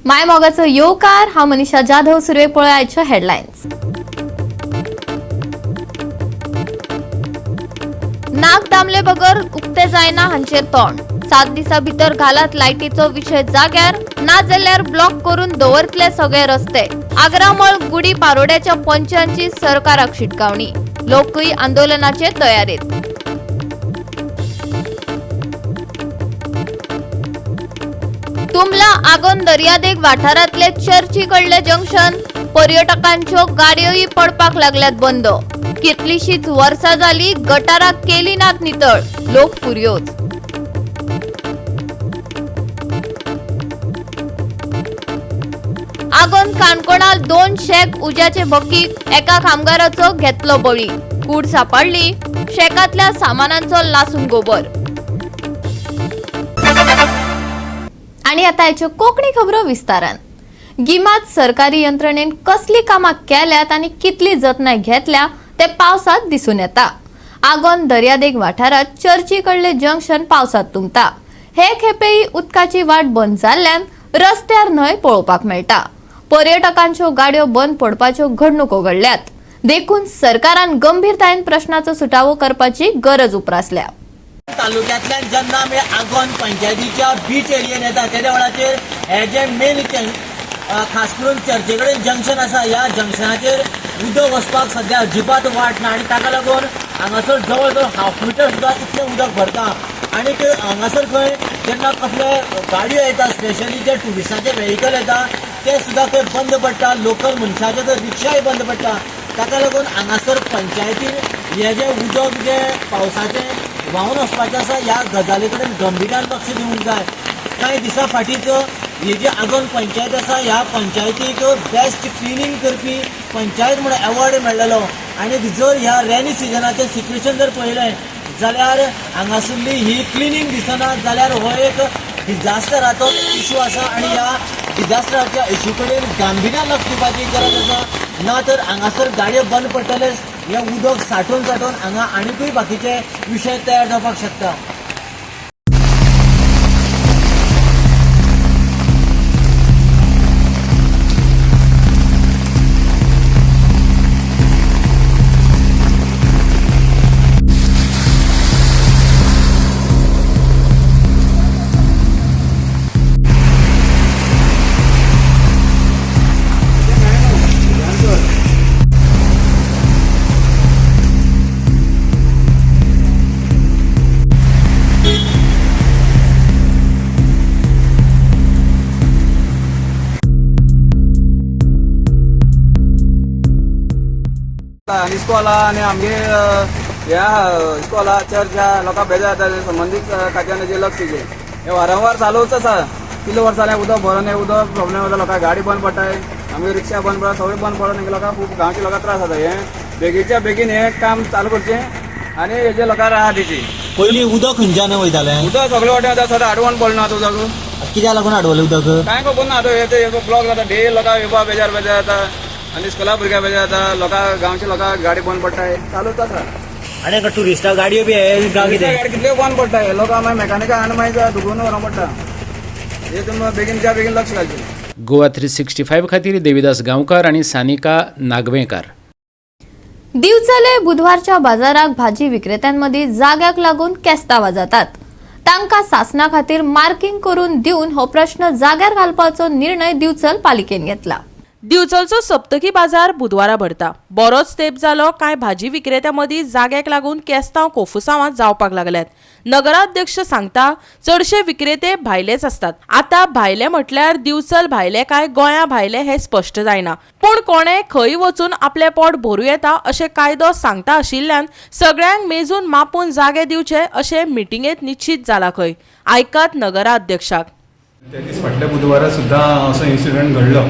माय मोगाचो येवकार. हांव मनीषा जाधव. सुरवेक पळोवया आयच्यो हेडलायन्स. नाक दामले बगर उक्ते जायना हांचेर तोंड. 7 दिसां भितर घालात लायटीचो विशय जाग्यार, ना जाल्यार ब्लॉक करून दवरतले सगळे रस्ते. आग्रामळ गुडी पारोड्याच्या पंचांची सरकाराक शिटकावणी. लोकूय आंदोलनाचे तयारेत. तुमला आगोन दर्यादेग वाठारांतले चर्ची कडले जंक्शन पर्यटकांच्यो गाडयोय पडपाक लागल्यात बंद. कितलीशीच वर्सां जाली गटाराक केली नात नितळ. लोक फुर्योज. आगोन काणकोणात 2 शेक उज्याचे भकीक एका कामगाराचो घेतलो बळी. कूड सापडली शेकांतल्या सामानांचो लासून गोबर. आणि आता याच्यो कोंकणी खबरो विस्तारान. गिमात सरकारी यंत्रणेन कसली कामां केल्यात आनी कितली जतनाय घेतल्या ते पावसात दिसून येता. आगोन दर्यादेग वाठारात चर्ची कडले जंक्शन पावसात तुंबता. हे खेपेय उदकाची वाट बंद जाल्ल्यान रस्त्यार न्हंय पळोवपाक मेळटा. पर्यटकांच्यो गाडयो बंद पडपाच्यो घडणुको घडल्यात. देखून सरकारान गंभीरतायेन प्रश्नाचो सुटावो करपाची गरज उप्रासल्या. तालुक्यांतल्यान जेन्ना आमी आगोंद पंचायतीच्या बीच एरियेन येता तेद्या वेळाचेर हे जे मेन खास करून चर्चे कडेन जंक्शन आसा, ह्या जंक्शनाचेर उदक वचपाक सद्या अजिबात वाट ना आनी ताका लागून हांगासर जवळ जवळ हाफ मिटर सुद्दां इतलें उदक भरता. आनी हांगासर खंय जेन्ना कसले गाडयो येता, स्पेशली जे ट्युरिस्टांचे वेहिकल येता ते सुद्दां खंय बंद पडटा. लोकल मनशाचे तर रिक्षाय बंद पडटा. ताका लागून हांगासर पंचायतीन हे जे उदक जे पावसाचें व्हांवन वचपाचें आसा ह्या गजाली कडेन गंभीरान लक्ष दिवंक जाय. कांय दिसां फाटींच ही जी आगोंद पंचायत आसा ह्या पंचायतीक बेस्ट क्लिनींग करपी पंचायत म्हूण एवॉर्ड मेळ्ळेलो. आनी जर ह्या रेनी सिजनाचें सिट्युएशन जर पळयलें जाल्यार हांगासरली ही क्लिनींग दिसना जाल्यार हो एक डिजास्टराचो इशू आसा आनी ह्या डिजास्टराच्या इशू कडेन गांभिर्यान लक्ष दिवपाची गरज आसा. ना तर हांगासर गाडयो बंद पडटले, हें उदक साठोवन साठोवन हांगा आनिकूय बाकीचे विशय तयार जावपाक शकता. आनी इस्कॉला आनी आमगे ह्या इस्कॉला चर्च ह्या लोकां बेजार जाता. संबंदीत खात्यान हेजेर लक्ष दिवचें. हें वारंवार चालूच आसा. कितले वर्सां जालें उदक भरून हें उदक प्रोब्लेम जाता. लोकां गाडी बंद पडटाय, आमगे रिक्षा बंद पडटा, सगळें बंद पडून लोकांक खूब गांवच्या लोकांक त्रास जाता. हें बेगीच्या बेगीन हें काम चालू करचें आनी हेजे लोकांक राहत दिवची. पयलीं उदक खंयच्यान वयतालें? उदक सगळे वाटेन वता, सदां आडवण पडना आतां उदक. कित्याक लागून आडवलें उदक? कांय खबर ना. आतां हे ब्लॉक जाता डेली, लोकांक येवपा बेजार बेजार जाता आनी स्कुला भुरग्यां बेजार जाता. लोकांक गांवच्या लोकांक गाडी बंद पडटाय, चालूच आसा. आनी ट्युरिस्टां गाडयो बी हे गांव कितें गाडी कितल्यो बंद पडटा, हे लोक मागीर मेकानिका आनी मागीर दुखून व्हरोंक पडटा. हे तुमी बेगीनच्या बेगीन लक्ष घालचें. गोवा 365 खातीर देविदास गांवकार आनी सानिका नागवेंकार. दिवचले बुधवारच्या बाजाराक भाजी विक्रेत्यांमदीं जाग्याक लागून केस्तांवां जातात. तांकां सासणा खातीर मार्किंग करून दिवन हो प्रश्न जाग्यार घालपाचो निर्णय दिवचल पालिकेन घेतला. दिवचलचो सप्तकी बाजार बुधवारा भरता. बरोच तेंप जालो कांय भाजी विक्रेत्यां मदीं जाग्याक लागून केस्तांव कोफुसांवां जावपाक लागल्यात. नगराध्यक्ष सांगता चडशे विक्रेते भायलेच आसतात. आतां भायले म्हटल्यार दिवचल भायले काय गोंया भायले हें स्पश्ट जायना, पूण कोणें खंय वचून आपलें पोट भरूं येता अशें कायदो सांगता आशिल्ल्यान सगळ्यांक मेजून मापून जागे दिवचे अशें मिटिंगेंत निश्चीत जाला खंय. आयकात नगराध्यक्षाक. त्या दीस फाटल्या बुधवारा सुद्दां असो इन्सिडंट घडलो.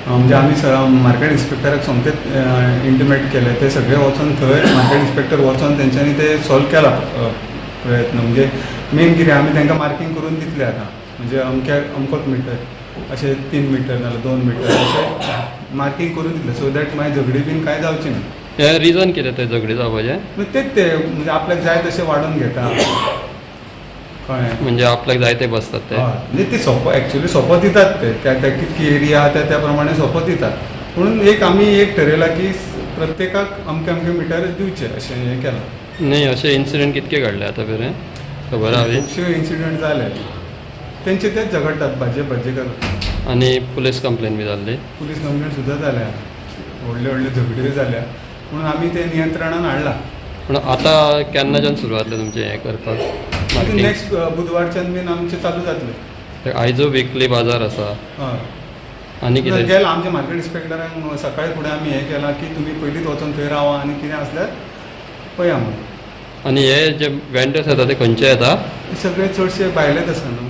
म्हणजे आमी मार्केट इन्स्पेक्टराक सोमतेच इंटिमेट केलें. ते सगळे वचोन थंय मार्केट इन्स्पेक्टर वचोन तेंच्यांनी ते सॉल्व केला प्रयत्न. म्हणजे मेन कितें आमी तांकां मार्कींग करून दितले आतां. म्हणजे अमक्या अमकोच मिटर अशें 3 मिटर नाल्यार 2 मिटर अशें मार्कींग करून दितले, सो that मागीर झगडी बीन कांय जावची ना. हें रिजन कितें तें झगडी जावपाचें? तेच ते म्हणजे आपल्याक जाय तशें वाडोवन घेता. कळ्ळें. म्हणजे आपल्याक जाय ते बसतात ते. हय, म्हणजे ती सोपो एक्चुअली सोपो दितात ते त्या त्या कितकी एरिया आहा त्या त्या प्रमाणे सोपो दितात. पूण एक आमी एक ठरयलां की प्रत्येकाक अमके अमके मिटर दिवचे अशें हें केलां. न्ही, अशे इन्सिडंट कितके घडले आतां मेरेन खबर आहा? खुबशे इन्सिडंट जाले, तेंचे तेच झगडटात भाजये भाजये करून. आनी पुलीस कंप्लेन बी जाल्ली? पुलीस कंप्लेन सुद्दां जाल्या, व्हडले व्हडले झगड्यो जाल्या, पूण आमी ते नियंत्रणान हाडला. पूण आतां केन्नाच्यान सुरू जातलें तुमचें हें करपाक मार्कींग? नेक्स्ट बुधवारच्यान बीन आमचें चालू जातलें. आयजो विकली बाजार आसा. हय. आनी कितें गेला आमच्या मार्केट इन्स्पेक्टरांक सकाळी फुडें आमी हें केलां की तुमी पयलींच वचोन थंय रावा आनी कितें आसल्यार पळया म्हणून. आनी हे जे वेंडर्स येता ते खंयचे येता? सगळे चडशे भायलेच आसा न्हू.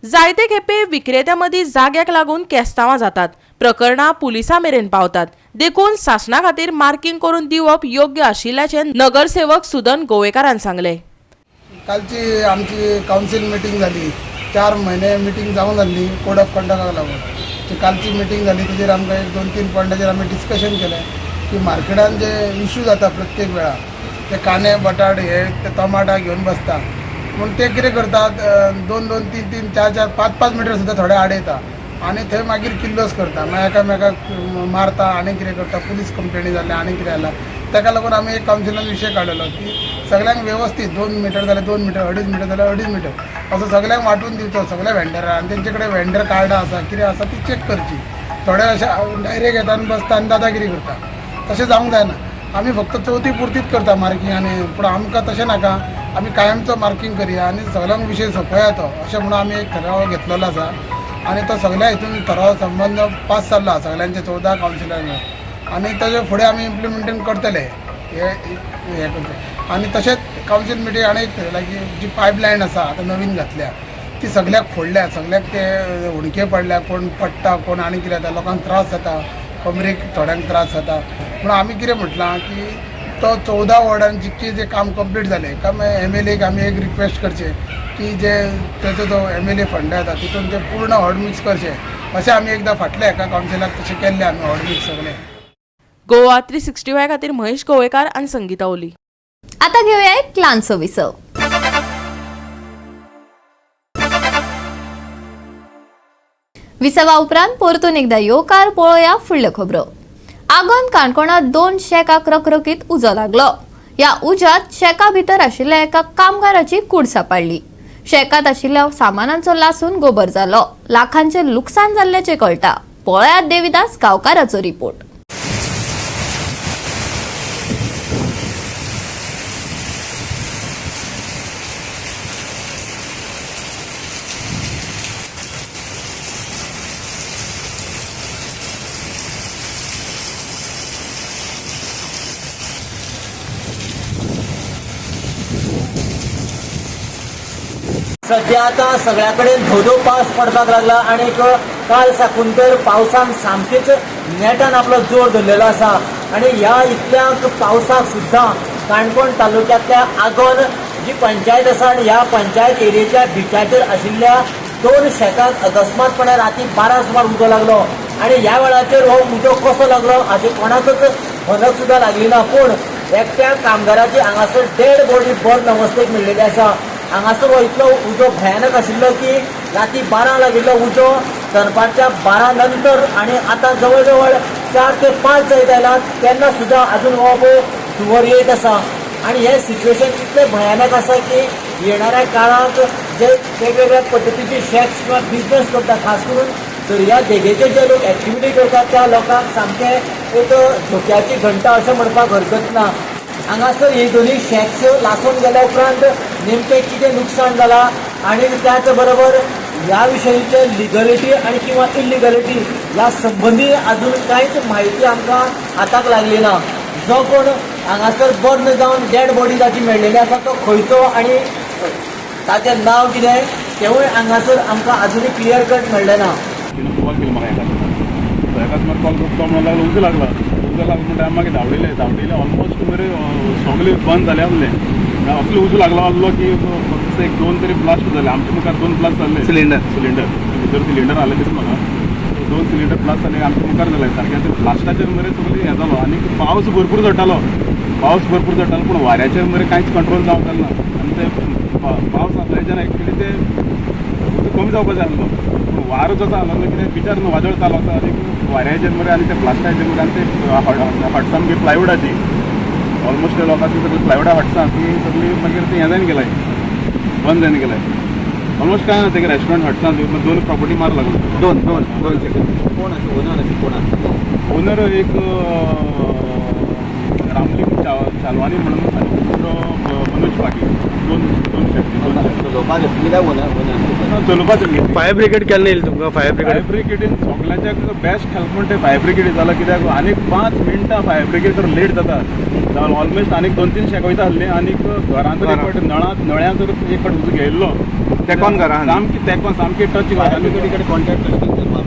जायते खेपे विक्रेत्या मदीं जाग्याक लागून केस्तांवां जातात, प्रकरणां पुलिसां मेरेन पावतात. देखून सासणा खातीर मार्कींग करून दिवप योग्य आशिल्ल्याचें नगरसेवक सुदन गोवेकारान सांगलें. कालची आमची कावन्सील मिटींग जाली, 4 म्हयने मिटींग जावंक जाल्ली कोड ऑफ कंडक्टाक लागून. ती कालची मिटींग जाली तेजेर आमकां एक 2-3 पॉयंटाचेर आमी डिस्कशन केलें की मार्केटान जे इशू जाता प्रत्येक वेळा ते कांदे बटाट हे ते टमाटा घेवन बसता, पूण ते कितें करतात 2-2, 3-3, 4-4, 5-5 मिटर सुद्दां थोडे आडयता आनी थंय मागीर किल्लोस करता, मागीर एकामेकाक मारता आनी कितें करता, पुलीस कंप्लेनी जाल्या आनी कितें जालां. ताका लागून आमी एक कावन्सिलान विशय काडलेलो की सगळ्यांक वेवस्थीत 2 मिटर जाल्यार 2 मिटर, 2.5 मिटर जाल्यार 2.5 मिटर असो सगळ्यांक वांटून दिवचो सगळ्या व्हेंडरां आनी तेंचे कडेन व्हेंडर कार्डां आसा कितें आसा ती चॅक करची. थोडे अशे डायरेक्ट येता आनी बसता आनी दादागिरी करता, तशें जावंक जायना. आमी फक्त चवथी पुरतीच करता मार्कींग आनी पूण आमकां तशें नाका, आमी कायमचो मार्कींग करया आनी सगळ्यांक विशय सोंपया तो अशें म्हणून आमी एक ठराव घेतलेलो आसा आनी तो सगळ्या हितून ठराव संबंद पास जाल्लो आसा सगळ्यांचे 14 कावन्सिलरांक आनी ताजे फुडें आमी इम्प्लिमेंटेशन करतले हे हें करतले. आनी तशेंच कावन्सील मिटींग आनी एक थरयलां की जी पायपलायन आसा आतां नवीन घातल्या ती सगळ्याक फोडल्या, सगळ्याक ते हुडके पडल्या, कोण पडटा कोण आनी कितें जाता, लोकांक त्रास जाता, कमरेक थोड्यांक त्रास जाता. पूण आमी कितें म्हटलां की तो 14 वॉर्डान जितकें जें काम कंप्लीट जालें काय मागीर एम एल एक आमी एक रिक्वेस्ट करचें की जे तेजो जो एम एल ए फंड येता तितून ते पूर्ण हॉट मिक्स करचें अशें आमी एकदां फाटल्या एका कावन्सिलाक तशें केल्लें आमी हॉट मिक्स सगळें. गोवा 365 खातीर महेश गोवेकार आनी संगीता ओली. आता घेऊया एक ल्हानसो विसव. विसवा उपरांत परतून एकदा येवकार पळोवया फुडल्यो खबरो. आगोंद काणकोणांत 2 शॅकाक रखरखीत उजो लागलो. ह्या उज्यांत शॅका भितर आशिल्ल्या एका कामगाराची कूड सांपडली. शॅकांत आशिल्ल्या सामानांचो लासून गोबर जालो. लाखांचें लुकसाण जाल्ल्याचें कळटा. पळयात देविदास गांवकाराचो रिपोर्ट. सध्या आतां सगळ्या कडेन धोधो पावस पडपाक लागला आनी काल साकून तर पावसान सामकेच नेटान आपलो जोर धरलेलो आसा आनी ह्या इतल्या पावसाक सुद्दां काणकोण तालुक्यांतल्या आगोंद जी पंचायत आसा आनी ह्या पंचायत एरियेच्या बिचाचेर आशिल्ल्या 2 शेतांक अकस्मातपणे राती 12 सुमार उजो लागलो आनी ह्या वेळाचेर हो उजो कसो लागलो हाची कोणाकच भनक सुद्दां लागली ना. पूण एकट्या कामगाराची हांगासर डेड बॉडी बर्न अवस्थेक मेळ्ळेली आसा. हांगासर हो इतलो उजो भयानक आशिल्लो की राती 12 लागिल्लो उजो दनपारच्या 12 नंतर आनी आतां जवळ जवळ 4 ते 5 जायत आयला तेन्ना सुद्दां आजून हो पळय धुंवर येयत आसा आनी हें सिच्युएशन इतलें भयानक आसा की येणाऱ्या काळांत जे वेगवेगळ्या पद्दतीचे शॅक्स किंवा बिजनस करता, खास करून दर्या देगेचे जे लोक एक्टिविटी करतात त्या लोकांक सामकें एक धोक्याची घंटा अशें म्हणपाक हरकत ना. हांगासर ही दोनूय शॅक्स लासून गेल्या उपरांत नेमकें कितें नुकसान जालां आनी त्याच बरोबर ह्या विशयीचे लिगलिटी आनी किंवा इलिगलिटी ह्या संबंदी अजून कांयच म्हायती आमकां हाताक लागली ना. जो कोण हांगासर बर्न जावन डेड बॉडी ताची मेळ्ळेली आसा तो खंयचो आनी ताचें नांव कितें तेवूय हांगासर आमकां आजुनूय क्लियर कट मेळ्ळें ना. तिणें कॉल केलो म्हाका एका एकाच सुमार कॉल करता म्हणून लागलो उजो लागला, उजो लागलो म्हणटा आमी मागीर धांवडिले धांवडिले ऑलमोस्ट मरे सगळे बंद जाले आसले. असलो उजो लागलो आसलो की फक्त एक 2 तरी ब्लास्ट जाले आमच्या मुखार, 2 ब्लास्ट जाले सिलिंडर सिलिंडर भितर सिलिंडर आसले दिसता म्हाका, 2 सिलिंडर ब्लास्ट जाले आमच्या मुखार जाले सारकें. ते ब्लास्टाचेर मरे सगळें हें जालो आनी पावस भरपूर झडटालो, पावस भरपूर झडटालो पूण वाऱ्याचेर मरे कांयच कंट्रोल जावंक जालें ना आनी ते पावस आसलो हेच्यान एक्चुली ते उदक कमी जावपा जाय आसलो, पूण वारो जसो आसलो कितें बिचार न्हू वादळ चालू आसा आनी वाऱ्याचेर मरे आनी ते ब्लास्टाचेर मरे आनी ते हटसां मागीर प्लायवुडाची ऑलमोस्ट लोकांची सगळी प्लायवुडा हटसां ती सगळी मागीर ते हें जायन गेलाय, बंद जायन गेलाय. ऑलमोस्ट काय ना तेगे रेस्टॉरंट हटसां दोन प्रॉपर्टी मार लागलो. दोन दोन दोन कोण आसा ओनर? कोण आसा ओनर? एक रामलिंग चालवानी म्हणून आनी दुसरो मनोज पाटी. दोन दोन शेट्टी दोन चलोवपाक घेतली काय ओनर? ओनर चलोवपाक घेतली. फायर ब्रिगेड केन्ना येयली तुमकां? फायर ब्रिगेड, फायर ब्रिगेडीन सगळ्यांच्या बेस्ट हेल्प म्हणटा ते फायर ब्रिगेड जालां. कित्याक आनीक 5 मिनटां फायर ब्रिगेड तर लेट जाता जाल्यार ऑलमोस्ट आनीक 2-3 शेक वयता आसलीं. आनीक घरांत तर एक फावट नळ्यां तर एक फावट उजो घेयल्लो तेकोन घरान सामकी तेकोन सामकी टच. फायर ब्रिगेडी कडेन कॉन्टॅक्ट कशें केलो?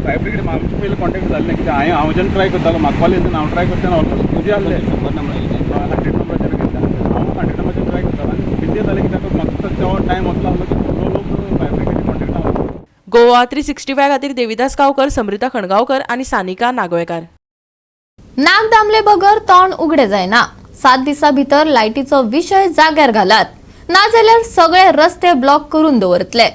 फायर ब्रिगेड आमचे पयलीं कॉन्टेक्ट जालें कित्याक हांवें हांव जेन्ना ट्राय करतालो म्हाका कॉल येता, हांव ट्राय करतना ऑलमोस्ट बिजी आहले. शंबर नंबर 100 नंबराचेर घेतला हांव, 100 नंबराचेर ट्राय करतालो आनी बिजी जालें कित्याक म्हाका तो टायम वतलो आहलो की सगळो लोक फायर ब्रिगेडी कॉन्टेक्ट आहलो. गोवा 365 खातीर देविदास गांवकर, समृता खणगांवकर आनी सानिका नागवेकार. नाक दामले बगर तोंड उगडे जायना. 7 दिसां भितर लायटीचो विशय जाग्यार घालात, नाजाल्यार सगळे रस्ते ब्लॉक करून दवरतले.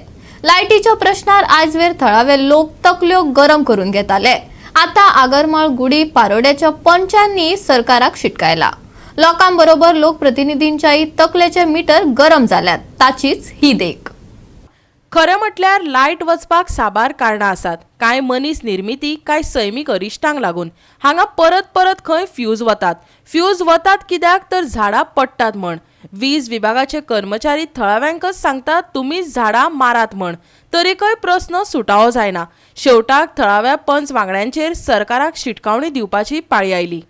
लायटीच्या प्रश्नार आयजवेर थळावे लोक तकल्यो गरम करून घेताले. आता आगरमाळ गुडी पारोड्याच्या पंचांनी सरकाराक शिटकायला. लोकांबरोबर लोकप्रतिनिधींच्याय तकलेचे मीटर गरम जाल्यात, ताचीच ही देख. खरें म्हटल्यार लायट वचपाक साबार कारणां आसात. कांय मनीस निर्मिती, कांय सैमीक अरिश्टांक लागून. हांगा परत परत खंय फ्यूज वतात. फ्यूज वतात कित्याक तर झाडां पडटात म्हण. वीज विभागाचे कर्मचारी थळाव्यांकच सांगतात तुमी झाडां मारात म्हण, तरीकय प्रस्न सुटावो जायना. शेवटाक थळाव्या पंच वांगड्यांचेर सरकाराक शिटकावणी दिवपाची पाळी आयली.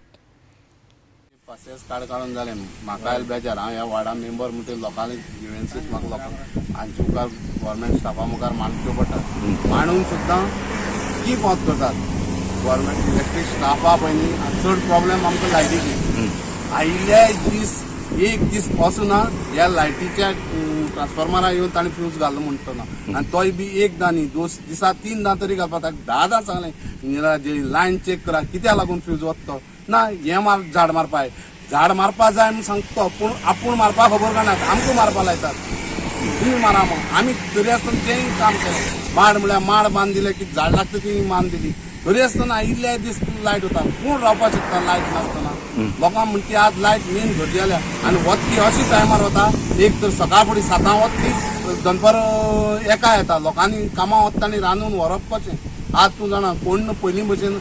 पासियेंस काड काडून जालें म्हाका आयले बेजार. हांव ह्या वार्डा मेंबर म्हणटकीर लोकांनी ग्रिवेन्सीस म्हाका लोकांक हांचे मुखार गव्हर्मेंट स्टाफा मुखार मांडच्यो पडटा. मांडून सुद्दां कीप ऑफ करतात गव्हर्मेंट इलेक्ट्रीक स्टाफा पयलीं. चड प्रॉब्लेम आमकां लायटीची. आयिल्ले दीस एक दीस वचना ह्या लायटीच्या ट्रान्सफॉर्मरा येवन ताणें फ्यूज घालो म्हणटो ना, आनी तोय बी एकदां न्ही, दोन दिसा 3दां तरी घालपाक. 10दां सांगलें लायन चॅक करा कित्याक लागून फ्यूज वता तो ना. हें मार झाड मारपाक, झाड मारपा जाय म्हूण सांगता तो, पूण आपूण मारपाक खबर काडनात, आमकां मारपा लायतात. तुमी मारा म्हूण आमी तरी आसतना तेंय काम केलें. माड म्हळ्यार माड बांद दिले की झाड लागता ती मान दिली, तरी आसतना आयिल्ले दीस लायट वता. कोण रावपाक शकता लायट नासतना? लोकांक म्हणटी आज लायट मेन गरजे जाल्या. आनी वतली अशी टायमार वता, एक तर सकाळ फुडें 7 वतली, दनपार 1 येता. लोकांनी कामां वता आनी रांदून व्हरप कशें? आज तूं जाणा कोण पयलीं भशेन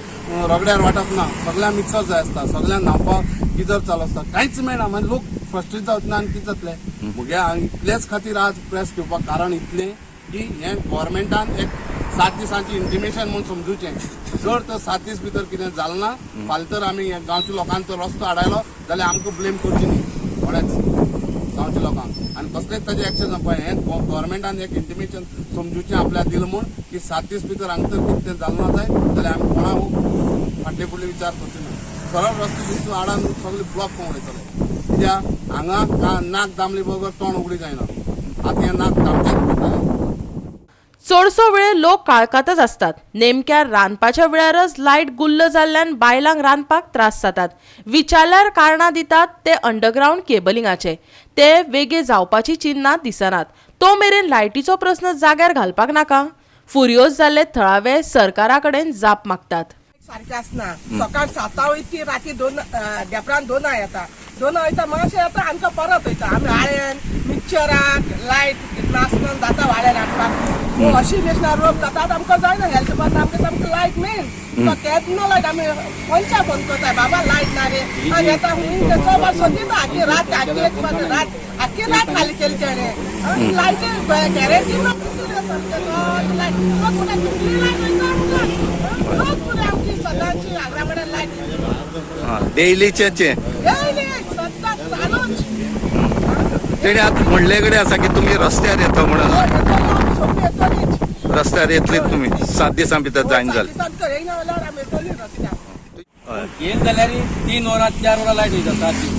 रगड्यार वांटप ना, सगळ्यांक मिक्सर जाय आसता, सगळ्यांक न्हांवपाक गिजर चालू आसता, कांयच मेळना. मागीर लोक फ्रस्ट्रेट जावचे ना आनी कितें जातलें? म्हगे इतलेच खातीर आज प्रेस घेवपाक कारण इतलें की हें गव्हर्मेंटान एक 7 दिसांची इंटिमेशन म्हूण समजुचें. जर तर 7 दीस भितर कितें जालें ना फाल्यां तर आमी गांवच्या लोकांक तर रस्तो आडायलो जाल्यार आमकां ब्लेम करची न्ही थोडेच गांवच्या लोकांक. आनी कसलेच ताजें एक्शन जावपा हें गव्हर्मेंटान एक इंटिमेशन समजुचें आपल्याक दिलां म्हूण की 7 दीस भितर हांगा तर कितें जालें ना जाय जाल्यार आमी कोणाक फाटले फुडले विचार करचे ना. सरळ रस्ते बिस्ते आडान सगळे ब्लॉक करून वयतले. कित्याक हांगा नाक दामले बगर तोंड उगडी जायना. आतां हें नाक दामचेंच पडटलें. चडसो वेळ लोक काळखांतच आसतात. नेमक्या रांदपाच्या वेळारच लायट गुल्ल जाल्ल्यान बायलांक रांदपाक त्रास जातात. विचारल्यार कारणां दितात ते अंडरग्रावंड केबलिंगाचे, ते वेगे जावपाची चिन्नां दिसनात. तो मेरेन लायटीचो प्रस्न जाग्यार घालपाक नाका? फुर्योज जाल्ले थळावे सरकारा कडेन जाप मागतात. सारकें आसना. सकाळ 7 वयता ती राती 2 देपरान 2 येता, 2 वयता मातशें येता आमकां परत वयता. आमी वाळ्यान मिक्सचराक लायट नासतना जाता वाळ्यान हाडपाक. अशी मेशनां रोग जातात आमकां जायना. हेल्थ डिपार्टमेंट आमकां सामकें लायट मेन केन्ना लायट आमी खंयच्या फोन करता बाबा लायट ना रे. आनी येता हुंय चोवपाक सोदिता आखी रात, आखी एक रात, आखी रात खाली केली तेणें. लायटी गॅरंटी ना सामकें लायट कितली लायट वयता आमकां रोज पुरो आमची सदांची आग्रा लायट डेलीचे डेली सद्दां चालूच. तेणे आतां म्हणले कडेन आसा की तुमी रस्त्यार येता म्हणून. रस्त्यार येतले तुमी 7 दिसां भितर जायन जालें. गेल जाल्यार 3 वरां 4 वरां लायट वयता 7 दीस.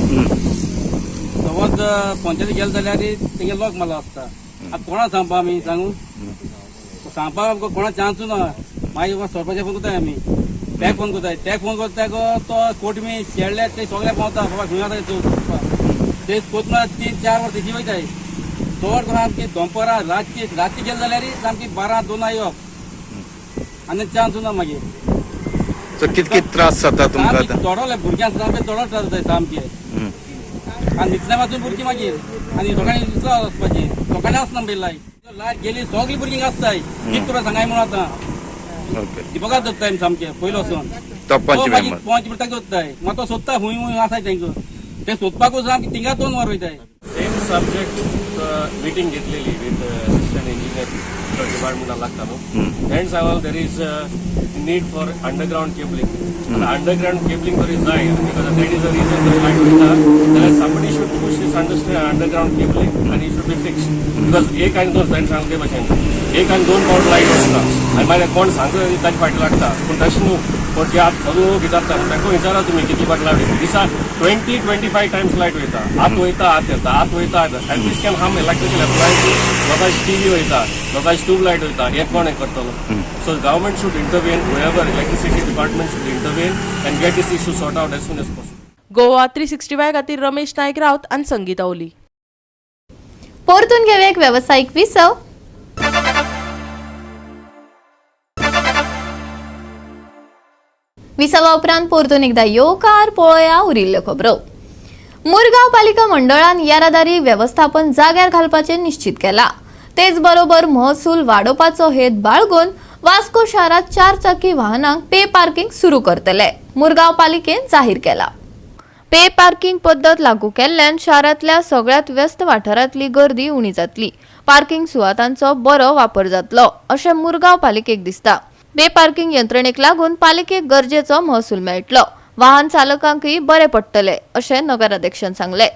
समज पंचायती गेले जाल्यार तेंगे लोक मारलो आसता. आतां कोणा सांगपा आमी सांगू? सांगपाक आमकां कोणा चान्सूच ना. मागीर सरपंचा फोन करताय आमी, तेक फोन करताय, तेक फोन करता तो कोटमी शेळ्ळे ते सगळे पावता बाबा खंय आसा ते कोतमा 3-4 वरां तेशी वयताय. चड करून आमची दोंपरां रातची रातची गेले जाल्यार सामकी 12-2 येवप आनी चान्स ना मागीर. सो कितके त्रास जाता तुमकां आतां? चडोले भुरग्यांक सामके चडो त्रास जाता सामके. आनी न्हिदले पासून भुरगीं मागीर आनी सकाळीं इतलो वचपाची सकाळीं आसना मागीर लायट लायट गेली सगळीं भुरगीं आसताय कितें तुका सांगाय म्हणून आतां दिपकाच दोत्ताय सामकें पयलो वचोन तो पंच मेंबर पंच म्हणटा दोत्ताय मागीर तो सोदता हुंय हुंय आसाय तांकां ते सोदपाकूच सामकें थिंगा 2 वर वयताय. सेम सब्जेक्ट मिटींग घेतलेली विथ असिस्टंट इंजिनियर डिपार्टमेंटाक लागता न्हू तेणें सांगलें there is need for underground cabling. Underground cabling तरी जाय because that is the reason light वयता जाल्यार somebody should push this underground cabling आनी it should be fixed because 1 आनी 2 ताणें सांगलें ते भशेन 1 आनी 2 पावट लायट वचना आनी मागीर कोण सांगता ताजे फाटी लागता पूण तशें न्हू पूण जे आतां सगळो विचारता तांकां विचारा तुमी कितली फाट लायट दिसा 20-25 टायम्स लायट वयता आत वयता आत येता आत वयता आत येता and this can harm electrical appliances. लोकांची टीव्ही वयता लोकांची ट्यूबलायट वयता हें कोण हें करतलो? So government should intervene, whoever electricity department should intervene and get this issue sort out as soon as possible. Goa 365 खातीर रमेश नायक रावत आनी संगीता ओली. परतून घेवया एक वेवसायीक विसव. विसवा उपरांत परतून एकदा येवकार पळोवया उरिल्ल्यो खबरो. मुरगांव पालिका मंडळान येरादारी वेवस्थापन जाग्यार घालपाचें निश्चित केला. तेच बरोबर महसूल वाडोवपाचो हेत बाळगून वास्को शारांत 4 चाकी वाहनांक पे पार्किंग सुरू करतले मुरगांव पालिकेन जाहीर केला. पे पार्किंग पद्दत लागू केल्ल्यान शारांतल्या सगळ्यात व्यस्त वाठारांतली गर्दी उणी जातली, पार्किंग सुवातांचो बरो वापर जातलो अशें मुरगांव पालिकेक दिसता. पे पार्किंग यंत्रणेक लागून पालिकेक गरजेचो महसूल मेळटलो, वाहन चालकांकय बरें पडटले अशें नगराध्यक्षान सांगलें.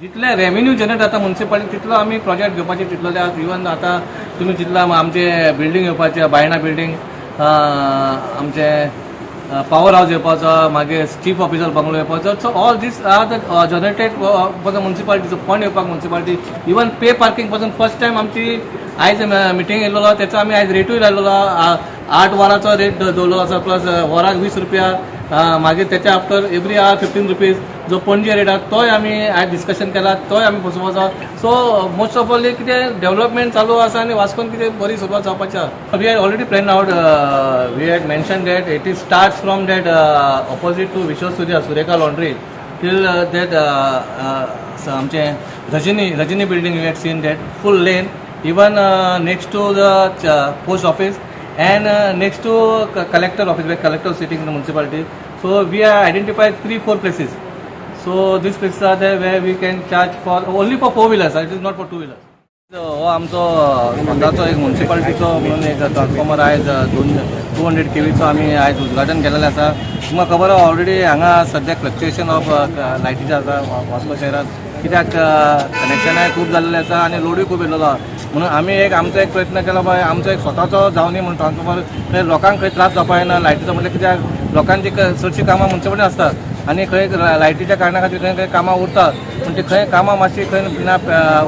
जितले रेवेन्यू जनरेट जाता म्युनिसिपालिटी तितलो आमी प्रोजेक्ट घेवपाचे चिंतलेले आसा. इवन आतां तुमी चिंतला आमचे बिल्डींग येवपाचे, बायणा बिल्डींग, आमचे पावर हावस येवपाचो, मागीर चीफ ऑफिसर बंगलो येवपाचो. So all these are the generated for the म्युनिसिपालिटीचो fund येवपाक म्युनिसिपालिटी. इवन पे पार्किंग पासून फर्स्ट टायम आमची आयज मिटींग येयलेलो तेचो आमी आयज रेटूय लायलेलो 8 वरांचो रेट दवरलेलो आसा, प्लस वराक 20 रुपया, मागीर तेच्या आफ्टर एवरी our 15 rupees जो पणजे रेट आसा तोय आमी आयज डिस्कशन केला, तोय आमी बसोवपाचो. सो मोस्ट ऑफ ऑल कितें डेव्हलपमेंट चालू आसा आनी वास्कोन कितें बरी सुरवात जावपाची आसा. We had already plan out, we had mention that it is starts from that opposite to Vishwasurya Surekha laundry till that आमचें Rajini building. You had seen that full lane even next to the post office and next to collector office where collector sitting in the municipality. So we have identified 3-4 places. So these places are there where we can charge for only for 4 wheelers, it is not for 2 wheelers. हो आमचो स्वताचो एक म्युनिसिपालिटीचो म्हणून एक transformer आयज 200 केवीचो आमी आयज उद्घाटन केलेलें आसा. तुमकां खबर आहा ऑलरेडी हांगा सद्याक फ्लक्च्युएशन ऑफ लायटीचें आसा वास्को शहरांत, कित्याक कनेक्शनाय खूब जाल्लें आसा आनी लोडूय खूब येयलेलो आहा. म्हणून आमी एक आमचो एक प्रयत्न केलो बाय आमचो एक स्वताचो जावनी म्हणून ट्रान्सफॉर्मर खंय लोकांक खंय त्रास जावपा जायना लायटीचो. म्हणल्यार कित्याक लोकांची चडशीं कामां म्युनिसिपालिटी आसतात आनी खंय लायटीच्या कारणा खातीर खंय खंय कामां उरता, पूण ती खंय कामां मातशी खंय ना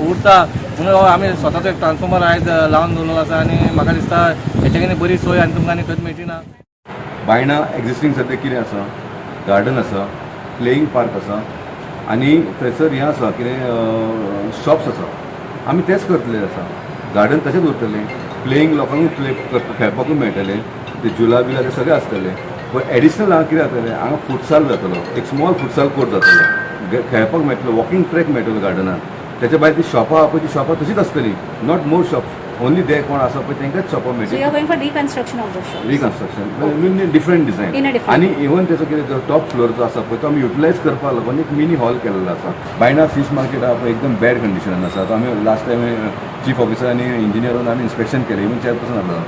उरता म्हणून आमी स्वताचो एक ट्रान्सफॉर्मर आयज लावन दवरलेलो आसा आनी म्हाका दिसता हेच्या कितें बरी सोय आनी तुमकां आनी खंयच मेळची ना. बायणा एक्झिस्टींग सद्या कितें आसा, गार्डन आसा, प्लेईंग पार्क आसा आनी थंयसर हें आसा कितें शॉप्स आसा. आमी तेच करतले आसा, गार्डन तशेंच उरतलें, प्लेईंग लोकांकूय प्ले खेळपाकूय मेळटलें, ते झुला बिला ते सगळें आसतलें. पण एडिशनल हांगा कितें जातलें, हांगा फुटसाल जातलो, एक स्मॉल फुटसाल कोर्ट जातलो, खेळपाक मेळटलो, वॉकिंग ट्रॅक मेळटलो गार्डनान. तेच्या भायर ती शॉपां आहा पळय ती शॉपां तशीच आसतली, not more shops, only they कोण आसा पळय तांकांच शॉपां मेळटली. Reconstruction of the shop, reconstruction different design. आनी इवन तेचो कितें टॉप फ्लोर जो आसा पळय तो आमी युटिलायज करपाक लागून एक मिनी हॉल केलेलो आसा. बायणा फीश मार्केट आहा पळय एकदम बॅड कंडिशनान आसा. तो आमी लास्ट टायम चीफ ऑफिसर आनी इंजिनियरान आमी इन्स्पेक्शन केलें, इवन चेअरपर्सन आसलो,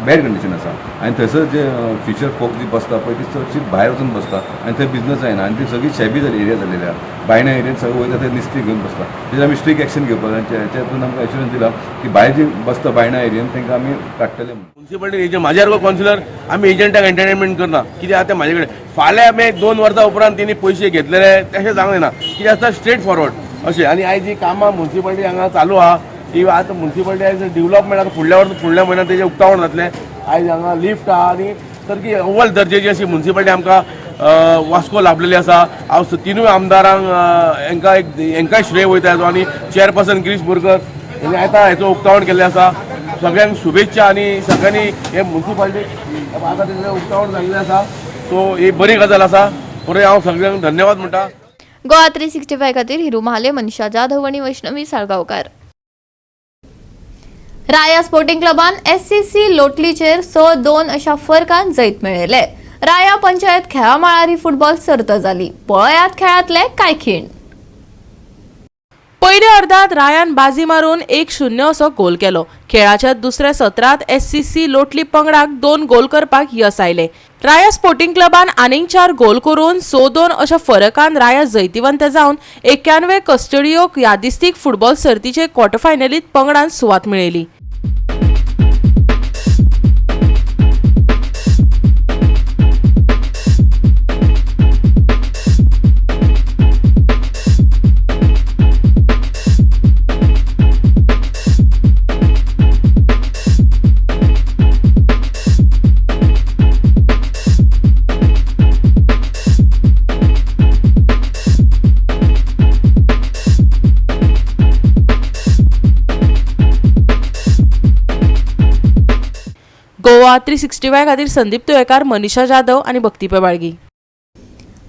बॅड कंडिशन आसा. आनी थंयसर जे फिशर फोक जी बसता पळय ती चडशी भायर वचून बसता आनी थंय बिजनस जायना आनी ती सगळी शेबी जाली एरिया जाल्लेली आहा. बायणा एरियन सगळें वयता थंय निस्ती घेवन बसता, तेजेर आमी स्ट्रीक एक्शन घेवपाक जाय. चेअरपर्सन आमकां एश्युरन्स दिला की भायर जी बसता बायणा एरियन तांकां आमी काडटले म्हणून. म्युनिसिपालिटी एजंट म्हाज्या सारको कावन्सिलर आमी एजंटाक एंटरटेनमेंट करना, कित्याक आतां म्हाजे कडेन फाल्यां आमी 2 वर्सां उपरांत तेणी पयशे घेतलेले तशें जावंक जायना, कितें आसता स्ट्रेट फॉरवर्ड अशें. आनी आयज जी कामां म्युनिसिपालिटी हांगा चालू आहा ती आतां म्युनिसिपालिटी आयज डेव्हलपमेंट आतां फुडल्या वर्सा फुडल्या म्हयन्यात तेजें उक्तावण जातलें. आयज हांगा लिफ्ट आहा आनी सारकी अव्वल दर्जेची अशी म्युनिसिपालिटी आमकां वास्को लाभलेली आसा. हांव तिनूय आमदारांक हेंकां एक हेंकांय श्रेय वयता आनी चेअरपर्सन गिरीश बोरकर आनी आतां हेचो उक्तावण केल्लें आसा. सगळ्यांक शुभेच्छा आनी सगळ्यांनी हे मुन्सिपालिटी आतां तेजें उक्तावण जाल्लें आसा. सो ही बरी गजाल आसा. बरें, हांव सगळ्यांक धन्यवाद म्हणटा. गोवा 365 खातीर हिरू महाले, मनीषा जाधव आनी वैष्णवी साळगांवकार. राया स्पोर्टिंग क्लबान SCC लोटलीचेर 6-2 अशा फरकान जैत मेळयले. राया पंचायत खेळा मळार ही फुटबॉल सर्त जाली. पळयात खेळांतले कांय खीण. पयल्या अर्दांत रायान बाजी मारून 1-0 असो गोल केलो. खेळाच्या दुसऱ्या सत्रांत SCC लोटली पंगडाक 2 गोल करपाक यस आयले. राया स्पोर्टिंग क्लबान आनीक 4 गोल करून 6-2 अशा फरकान राया जैतिवंत जावन 91 कस्टडियो यादिस्तीक फुटबॉल सर्तीचे क्वॉर्टर फायनलीत पंगडान सुवात मेळयली. गोवा 365 खातीर संदीप तुयेकार, मनीषा जाधव आनी भक्ती बाळगी.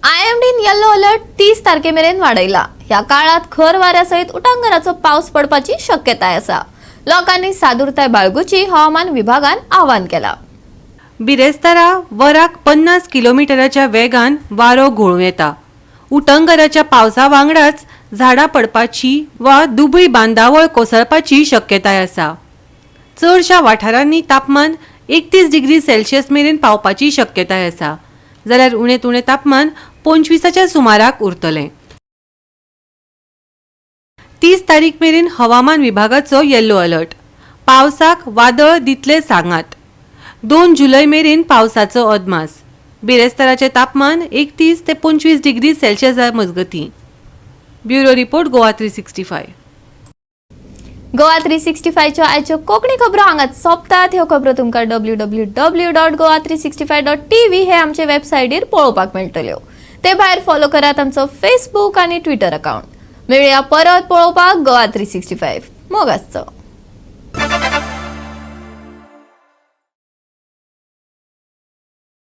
IMDन येल्लो अलर्ट 30 तारखे मेरेन वाडयला. ह्या काळात खर वाऱ्या सयत उटांगराचो पावस पडपाची शक्यताय आसा. लोकांनी सादुरताय बाळगुची हवामान विभागान आवाहन केला. बिरेस्तारा वराक 50 किलोमिटराच्या वेगान वारो घोळूं येता. उटंगराच्या पावसा वांगडाच झाडां पडपाची वा दुबळी बांदावळ कोसळपाची शक्यताय आसा. चडशा वाठारांनी तापमान 31 डिग्री सेल्सियस मेरेन पावपाची शक्यताय आसा, जाल्यार उणें उणें तापमान 25च्या सुमाराक उरतलें. 30 तारीख मेरेन हवामान विभागाचो येल्लो अलर्ट. पावसाक वादळ दितले सांगात. 2 जुलय मेरेन पावसाचो अदमास. बिरेस्ताराचें तापमान 31 ते 25 डिग्री सेल्सियसा मजगतीं. Bureau report, Goa 365. Goa 365च्यो आयच्यो कोंकणी खबरो हांगाच सोंपतात. ह्यो खबरो तुमकां www.goa365.tv हे आमचे वेबसायटीर पळोवपाक मेळटल्यो. ते भायर फॉलो करात आमचो फेसबूक आनी ट्विटर अकाउंट. मेळया परत पळोवपाक गोवा 365. मोग आसचो.